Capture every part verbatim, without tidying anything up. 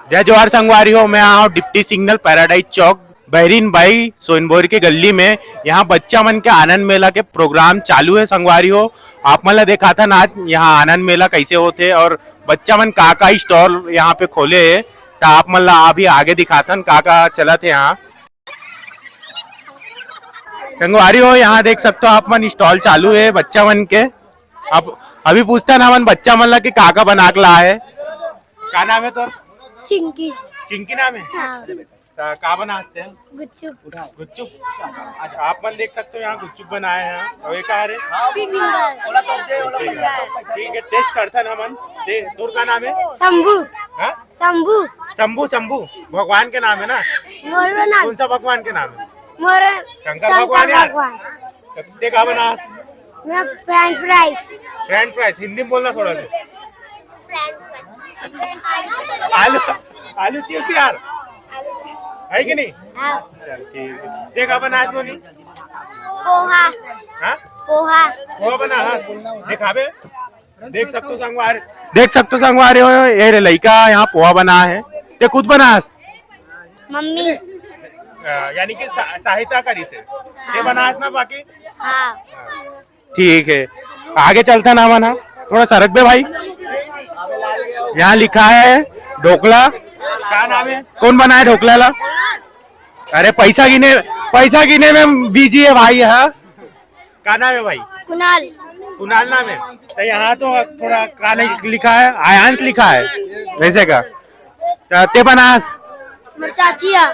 जय जोहार संगवारी हो, मैं आया हूँ डिप्टी सिग्नल पैराडाइज चौक, बहरीन बाई सोनभोर के गली में। यहाँ बच्चा मन के आनंद मेला के प्रोग्राम चालू है संगवारी हो। आप मन ला दिखाथन आज यहाँ आनंद मेला कैसे होथे और बच्चा मन का का स्टॉल यहाँ पे खोले है, तो आप मन ला अभी आगे दिखाथन का का चलत है यहाँ। संगवारी हो, यहाँ देख सकते हो आप मन, स्टॉल चालू है बच्चा मन के। अब अभी पूछथन हमन बच्चा मन ला कि का का बना के ला है। का नाम है तोर? चिंकी। चिंकी नाम है? हाँ। त का बनाते हैं? गुपचुप। गुपचुप। अच्छा, आप मन देख सकते हो यहाँ गुपचुप बनाए हैं। और ये का है रे? फिंगर। ठीक है, टेस्ट करथन हमन। ते, तोर का नाम है? शंभू। हाँ? शंभू। शंभू, शंभू भगवान के नाम है ना? मोरो नाम। कौन सा भगवान के नाम है? मोरो शंकर शंकर भगवान यार। भगवान। तब ते का बनास? मैं French fries. French fries, Hindi में बोलना थोड़ा सा। आलू, आलू चिप्स यार, है कि नहीं? हाँ। चल ठीक है। ते का बनास नोनी? पोहा। हाँ? पोहा। पोहा बना, हाँ। दिखाबे। देख सकते हो संगवार, देख सकते हो संगवार हो, ये रे लइका यहाँ पोहा बना है। ते खुद बनास? मम्मी। अ, यानी कि सा-, सहायता करी से। ते बनास ना बाकी? हाँ। ठीक है, आगे चलता ना मना, थोड़ा सरक बे भाई। यहाँ लिखा है ढोकला। का नाम है? कौन बनाए ढोकला ला? अरे पैसा गिने, पैसा गिने में बिजी है भाई। हाँ, का नाम है भाई? कुणाल। कुणाल नाम है। तो यहाँ तो थोड़ा का नहीं लिखा है, आयांश लिखा है। वैसे का? त ते बनास? मोर चाची है।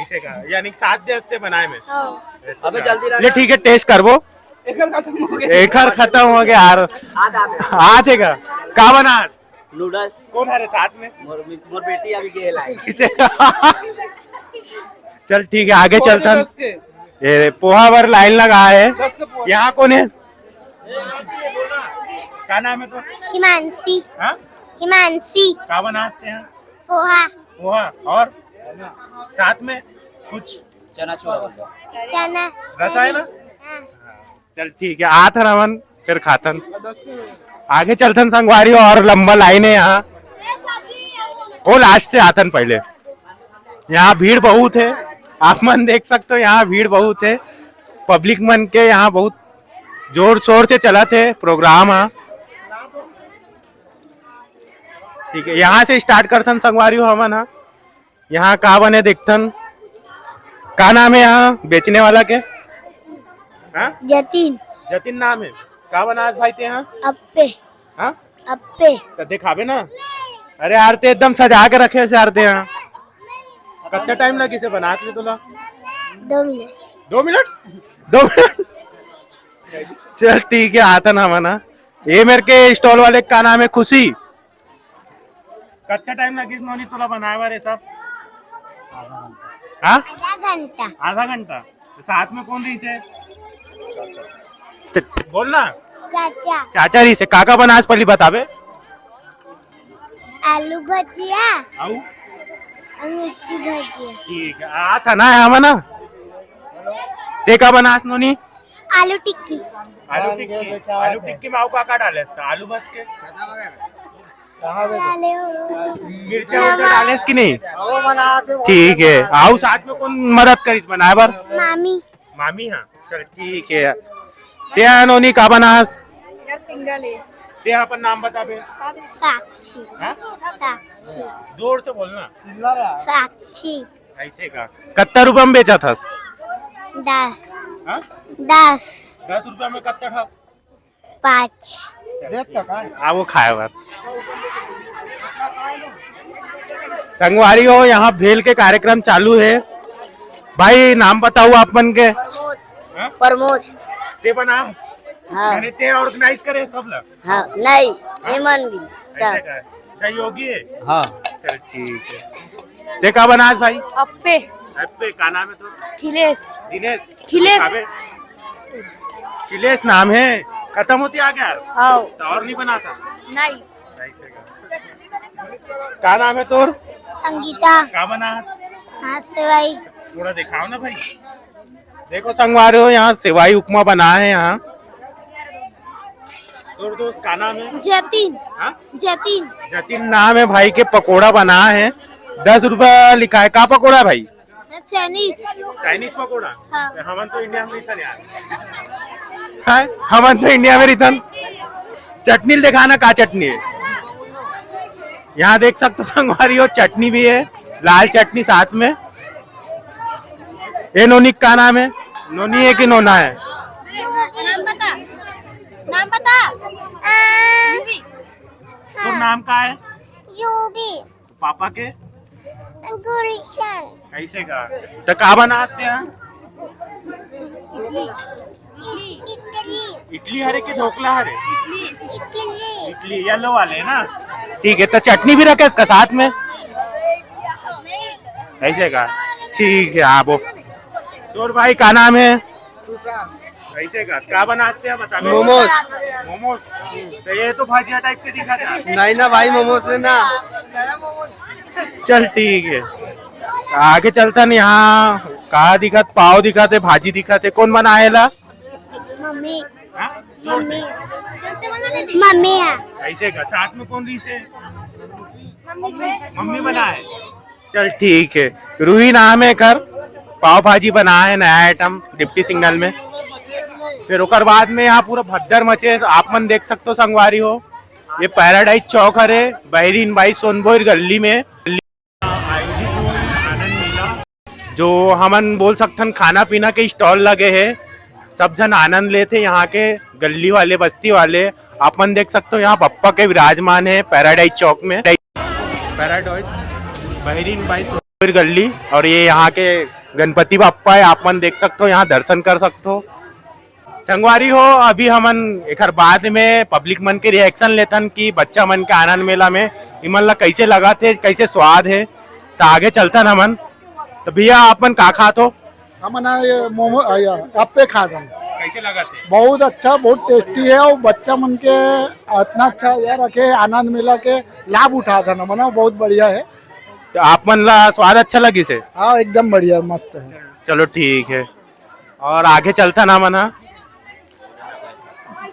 ऐसे का? यानी कि साथ दे हस्ते बनाए में। हाँ। अच्छा। अबे जल्दी रह। ले ठीक है, टेस्ट करबो। एकर खत्म हो गया। एकर खत्म हो गया यार। हाथ आ गया। हाथ है का? का बनास? नूडल्स। कौन है रे साथ में? मोर, मोर बेटी अभी गेल आए। ऐसे का? चल ठीक है, आगे चलथन। दस के। ये पोहा बर लाइन लगा है। दस के पोहा। यहाँ कौन है? का नाम है तो? हिमांशी। हाँ? हिमांशी। का बनाते हैं? पोहा। पोहा और साथ में कुछ? चना चूड़ा। चना। रस है ना? हाँ। चल ठीक है, आत हन हमन फिर खाथन। आगे चलथन संगवारी, और लंबा लाइन है यहाँ। ओ लास्ट से आथन पहले। यहाँ भीड़ बहुत है, आप मन देख सकते हो यहाँ भीड़ बहुत है। पब्लिक मन के यहाँ बहुत जोर शोर से चलत है प्रोग्राम। हाँ ठीक है, यहाँ से स्टार्ट करथन संगवारी हो हमन। हाँ, यहाँ का बने देखथन। का नाम है यहाँ बेचने वाला के? हाँ? जतिन। जतिन नाम है। का बनास भाई ते यहाँ? अप्पे। हाँ? अप्पे। तो दिखाबे ना। अरे यार, ते एकदम सजा के रखे है यार ते यहाँ। कितना टाइम लगी से बनात ले तोला? दो मिनट। दो मिनट? दो मिनट? चल ठीक है, आथन हमन। ये मेरे के स्टॉल वाले का नाम है खुशी। कितना टाइम लगिस नोनी तोला बनाए बर ये सब? हाँ? आधा घंटा। आधा घंटा। तो साथ में कौन रहिस हे? च-, बोल ना। चाचा। चाचा रहिस हे। का का बनास पहली बताबे? आलू भजिया। आऊ? और मिर्ची भजिया। ठीक है, आत हन ना हमन। ते का बनास नोनी? आलू टिक्की। आलू टिक्की। आलू टिक्की में आऊ का का डाले? आलू बस के? मिर्चा उर्चा डालेस कि नहीं? ठीक है। आऊ साथ में कौन मदद करिस बनाए बर? मामी। मामी, हाँ। चल ठीक है। ते नोनी का बनास? यार, पिंगा ले। ते अपन नाम बताबे। साक्षी। हाँ? साक्षी। जोर से बोलना। साक्षी। ऐसे का? कत्ता रुपया में बेचत हस? दस। हाँ? दस। दस रुपया में कत्ता ठा? पाँच। देख तो का? आ, वो खाए बर। संगवारी हो, यहाँ भेल के कार्यक्रम चालू है। भाई, नाम बताओ आप मन के। प्रमोद। हाँ? प्रमोद। ते बना? हाँ। यानी ते ऑर्गेनाइज करे सब ला? हाँ, नहीं, हाँ? एमन भी, ऐसे सब। का? सहयोगी है? हाँ। चल, ठीक है। ते का बनास भाई? अप्पे। अप्पे, का नाम है तो? खिलेश। दिनेश? खिलेश। अबे, खिलेश नाम है? खत्म होती आ गया? हाँ। तो और नहीं बनाता? नहीं। ऐसे का। का नाम है तोर? संगीता। का बनास? हाँ, सेवई। थोड़ा दिखाओ ना भाई। देखो संगवारी हो, यहाँ सेवई उपमा बना है यहाँ। तोर दोस्त का नाम है? जतिन। हाँ? जतिन। जतिन नाम है भाई के, पकोड़ा बना है। दस रुपया लिखा है। का पकोड़ा है भाई? चाइनीज। चाइनीज पकोड़ा? हाँ। हमन तो इंडिया में रहिथन यार। हाँ, हमन तो इंडिया में रहिथन। चटनी दिखाना, का चटनी है? यहाँ देख सकते हो संगवारी हो, चटनी भी है, लाल चटनी साथ में। ए नोनी, का नाम है? नोनी है कि नोना है? नाम बता, नाम बता। यूवी। तोर नाम का है? यूवी। पापा के? गुलशन। कैसे का? तो का बनाते हैं? इडली। इडली हरे के ढोकला हरे? इडली। इडली येलो वाले है ना? ठीक है, तो चटनी भी रखे इसका साथ में? ऐसे का? ठीक है, आप। तोर भाई का नाम है? तुषार। कैसे का? का बनाते हैं बता। मोमोज। मोमोज। तो ये तो भजिया टाइप के दिखा था। नहीं ना भाई, मोमोज है ना। चल ठीक है, आगे चलता नहीं। यहाँ का दिखत, पाव दिखत है, भाजी दिखत है, कौन बनाएला? मम्मी। हाँ? मम्मी। मम्मी है। ऐसे का? साथ में कौन रही से? मम्मी बनाए। चल ठीक है, रूही नाम है कर। पाव भाजी बनाए, नया आइटम डिप्टी सिग्नल में। फिर ओकर बाद में यहाँ पूरा भद्दर मचे, आप मन देख सकते हो संगवारी हो। ये पैराडाइज चौक हरे, बहरीन बाई सोनभोर गल्ली में। जो हमन बोल सकथन खाना पीना के स्टॉल लगे हे, सब झन आनंद लेथे यहाँ के गल्ली वाले, बस्ती वाले। आप मन देख सकते हो यहाँ बप्पा के विराजमान है पैराडाइज चौक में। पैराडाइज बहरीन बाई सोनभोर गल्ली, और ये यहाँ के गणपति बप्पा है, आप मन देख सकते हो, यहाँ दर्शन कर सकते हो। संगवारी हो, अभी हमन एकर बाद में पब्लिक मन के रिएक्शन लेथन कि बच्चा मन के आनंद मेला में इमन ला कैसे लगा थे, कैसे स्वाद है। तो आगे चलथन हमन। तो भैया, आप मन का खात हो? हमन ये मोमो, आ, या, अप्पे खात हन। कैसे लगा थे? बहुत अच्छा, बहुत टेस्टी है और बच्चा मन के इतना अच्छा यार रखे, आनंद मेला के लाभ उठात हन हमन, बहुत बढ़िया है। तो आप मन ला स्वाद अच्छा लगिस हे? हाँ, एकदम बढ़िया, मस्त है। चलो ठीक है। और आगे चलथन हमन हा।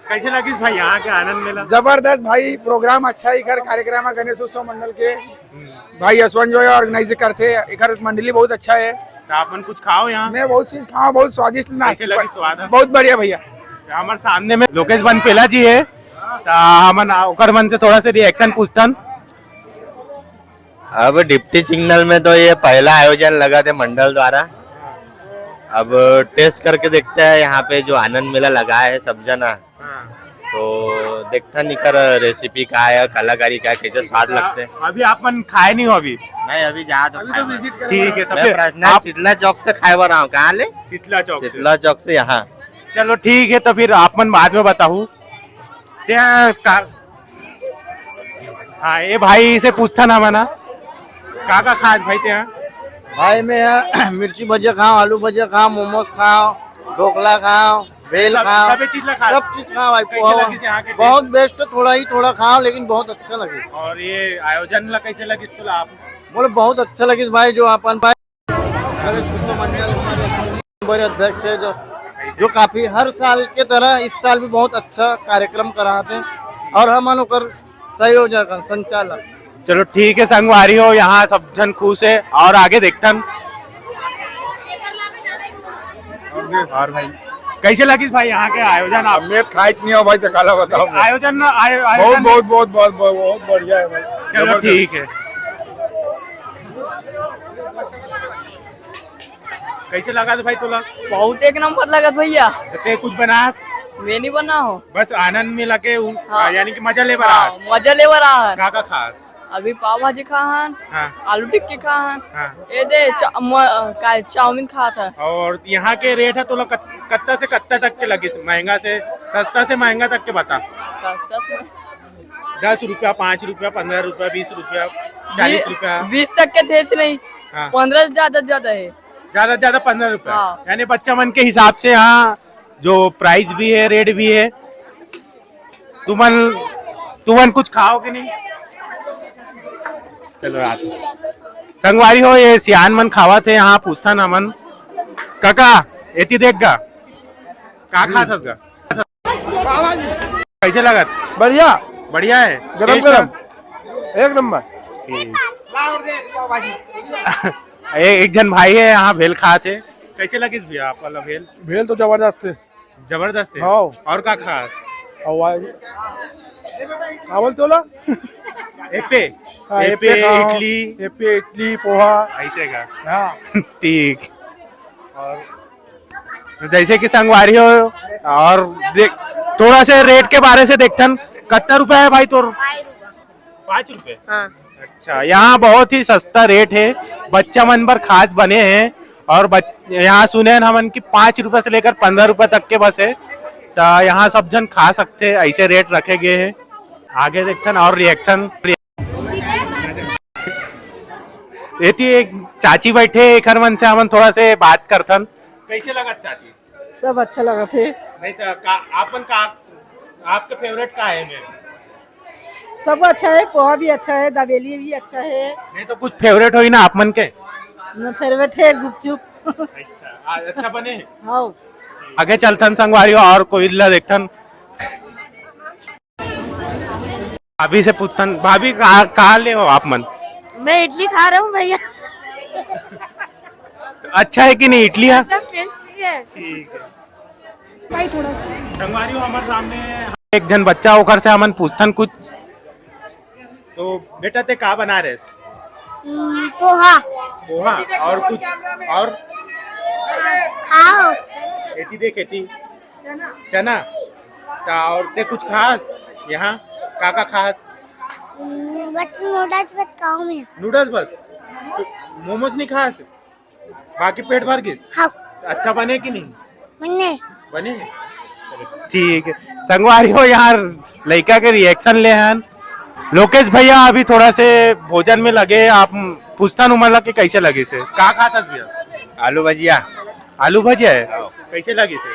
कैसे लगिस भाई यहाँ के आनंद मेला? जबरदस्त भाई, प्रोग्राम अच्छा है, एकर कार्यक्रम है गणेश उत्सव मंडल के। भाई यशवंत जो है ऑर्गेनाइज करथे, एकर मंडली बहुत अच्छा है। तो आप मन कुछ खाओ यहाँ। मैं बहुत चीज खाओ, बहुत स्वादिष्ट नाश्ता। कैसे लगिस स्वाद? बहुत बढ़िया भैया। हमारे सामने में लोकेश बनपेला जी है, तो हमन ओकर मन से थोड़ा सा रिएक्शन पूछथन। अब डिप्टी सिग्नल में तो ये पहला आयोजन लगा थे मंडल द्वारा। अब टेस्ट करके देखते हैं यहाँ पे जो आनंद मेला लगा है सब जना। हाँ। तो देखता नहीं कर रेसिपी का है, कलाकारी का है, कैसे स्वाद लगते हैं। अभी आप मन खाए नहीं हो अभी? नहीं, अभी जा तो अभी खाए तो बर। विजिट करें। ठीक है, तो मैं फिर प्रश्न आप शीतला चौक से खाए बर आऊँ। कहाँ ले? शीतला चौक से। शीतला चौक से यहाँ। चलो ठीक है, तो फिर आप मन बाद में बताओ। त्या का, हाँ, ये भाई से पूछता ना मना, का का खास भाई त्या? भाई, मैं यहाँ मिर्ची भजिया खाओ, आलू भजिया खाओ, मोमोज खाओ, ढोकला खाओ, भेल सब, खाओ, सभी चीज ला खाओ। सब चीज खाओ भाई, कैसे पोहा। लगिस यहाँ के बहुत taste? बेस्ट, थोड़ा ही थोड़ा खाओ, लेकिन बहुत अच्छा लगे। और ये आयोजन ला कैसे लगिस तुला आप? बोले, बहुत अच्छा लगिस भाई, जो अपन भाई गणेश उत्सव मंडल हमारे बड़े अध्यक्ष है, जो, जो काफी हर साल के तरह इस साल भी बहुत अच्छा कार्यक्रम कराते हैं और हमन ओकर संयोजक हन, संचालक। चलो ठीक है संगवारी हो, यहाँ सब झन खुश है और आगे देखथन। और भाई, कैसे लगिस भाई यहाँ के आयोजन आप? मैं खाइच नहीं हो भाई, तो काला बताओ। आयोजन ना, आयो-, बहुत, आयोजन बहुत, बहुत, बहुत, बहुत, बहुत बढ़िया है भाई। चलो जबरदस्त। ठीक है। कैसे लगा था भाई तोला? बहुत एक नंबर लगा भैया। तो ते कुछ बना? मैं नहीं बना हो। बस आनंद में लगे उ-, हाँ। यानी कि मजा ले बरा। हाँ, मजा ले बरा। का का खास? अभी पाव भाजी खाहन, हाँ। आलू टिक्की खाहन। हाँ। ये दे चा-, म-, का, चाउमीन खात है। और यहाँ के रेट है तोला कत-, कत्ता से कत्ता तक के लगिस? महंगा से, सस्ता से महंगा तक के बता। सस्ता से दस रुपया, पाँच रुपया, पन्द्रह रुपया, बीस रुपया, चालीस रुपया। बीस तक के थे नहीं। हाँ। पन्द्रह से ज्यादा, ज्यादा है। ज्यादा से ज्यादा पन्द्रह रुपया। हाँ। यानी बच्चा मन के हिसाब से यहाँ जो प्राइस भी है, रेट भी है। तुमन, तुमन कुछ खाओ कि नहीं? चलो यार, संगवारी हो, ये सियान मन खावत हे, यहाँ पूछथन हमन। काका, एती देख गा, का खात हस गा? कैसे लगत? बढ़िया। बढ़िया है? गरम taste गरम। है? एक नंबर। ठीक। ए-, एक झन भाई हे, यहाँ भेल खात हे। कैसे लगिस भैया आप वाला भेल? भेल तो जबरदस्त हे। जबरदस्त हे? हाँ। और का खास? और वा-, का बोलते होला? एप्पे? हाँ, एप्पे, एप्पे खाओ, इडली। एप्पे, इडली, पोहा। ऐसे का? हाँ। ठीक। और तो जैसे कि संगवारी हो, और देख, थोड़ा से रेट के बारे से देखथन, कत्ता रुपया हे भाई तोर? पाँच रुपए। हाँ। अच्छा, यहाँ बहुत ही सस्ता रेट हे, बच्चा मन बर खास बने हे। और बच-, यहाँ सुने हन हमन कि पाँच रुपए से लेकर पन्द्रह रुपए तक के बस हे, तो यहाँ सब झन खा सकथे, ऐसे रेट रखे गए हे। आगे देखथन और रिएक्शन। एती एक चाची बैठे, एखर मन से हमन थोड़ा से बात करथन। कैसे लगत चाची? सब अच्छा लगत हे। नहीं तो का, आपन का, आपके फेवरेट का है मैम? सब अच्छा है, पोहा भी अच्छा है, दाबेली भी अच्छा है। नहीं तो कुछ फेवरेट होई ना आप मन के? न फेवरेट है गुपचुप। अच्छा, आ, अच्छा बने है। हाँ। आगे चलथन संगवारी हो और कोई ला देखथन। भाभी से पूछथन, भाभी कहाँ, कहाँ ले हो आप मन? मैं इडली खा रहा हूँ भैया। अच्छा है कि नहीं इडली है? एकदम टेस्टी है। ठीक है। भाई थोड़ा सा। संगवारी हो हमारे सामने एक झन बच्चा, ओकर से हमन पूछथन कुछ। तो बेटा ते का बना रहे? हम्म, पोहा। पोहा और कुछ और? खाओ। एती देख एती। चना। ता और ते कुछ खास? यहाँ का का खास? हम्म, बस नूडल्स बस खाओ मैं। नूडल्स बस? मोमोज नहीं खास? बाकी पेट भर गिस? हाँ। अच्छा बने कि नहीं? बने। बने? ठीक है। संगवारी हो यार, लइका के रिएक्शन ले हन। लोकेश भैया अभी थोड़ा से भोजन में लगे, आप पूछथन उमन ला कि कैसे लगिस हे? का खात हस भैया? आलू भजिया। आलू भजिया है? हाँ। कैसे लगिस हे?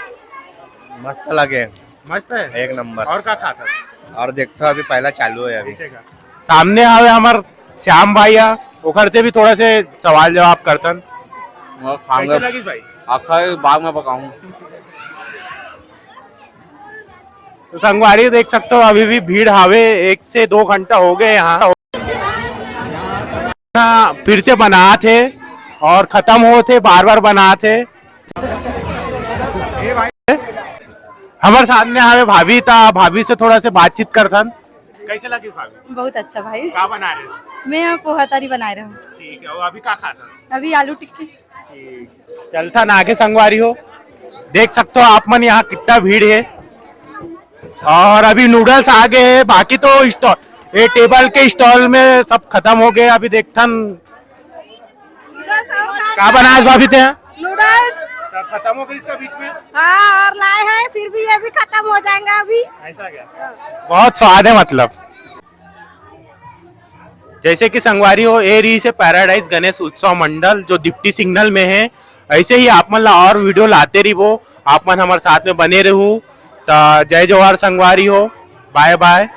मस्त लगे। मस्त है? एक नंबर। और का खात हस? और देखथो अभी पहला चालू है अभी। कैसे का? सामने हवे हमर श्याम भाई हा, ओकर से भी थोड़ा से सवाल जवाब करथन। और खाऊंगा। कैसे लगिस भाई? आखा बाद में पकाऊं। तो संगवारी देख सकते हो, अभी भी भीड़ हावे, एक से दो घंटा हो गए यहाँ। फिर से बनात हे और खत्म होत हे, बार बार बनात हे। हमारे साथ में हवे भाभी, ता भाभी से थोड़ा से बातचीत करथन। कैसे लगिस भाभी? बहुत अच्छा भाई। का बना रहे हो? मैं यहाँ पोहा तारी बना रहा हूँ। ठीक है, वो अभी का खात हस? अभी आलू टिक्की। ठीक। चलथन आगे संगवारी हो, देख सकते हो आप मन यहाँ कितना भीड़ है। और अभी नूडल्स आ गए हैं, बाकी तो स्टॉल, ये टेबल के स्टॉल में सब खत्म हो गए। अभी देखथन नूडल्स और का बनाए भाभी ते? नूडल्स। तो खत्म हो गई इसका बीच में? हाँ, और लाए हैं, फिर भी ये भी खत्म हो जाएगा अभी। ऐसा क्या? बहुत स्वाद है मतलब। जैसे कि संगवारी हो, ए रही से पैराडाइज गणेश उत्सव मंडल जो दीप्ति सिग्नल में है। ऐसे ही आप मन ला और वीडियो लाते रहिबो, आप मन हमारे साथ में बने रहू। तो जय जोहार संगवारी हो, बाय बाय।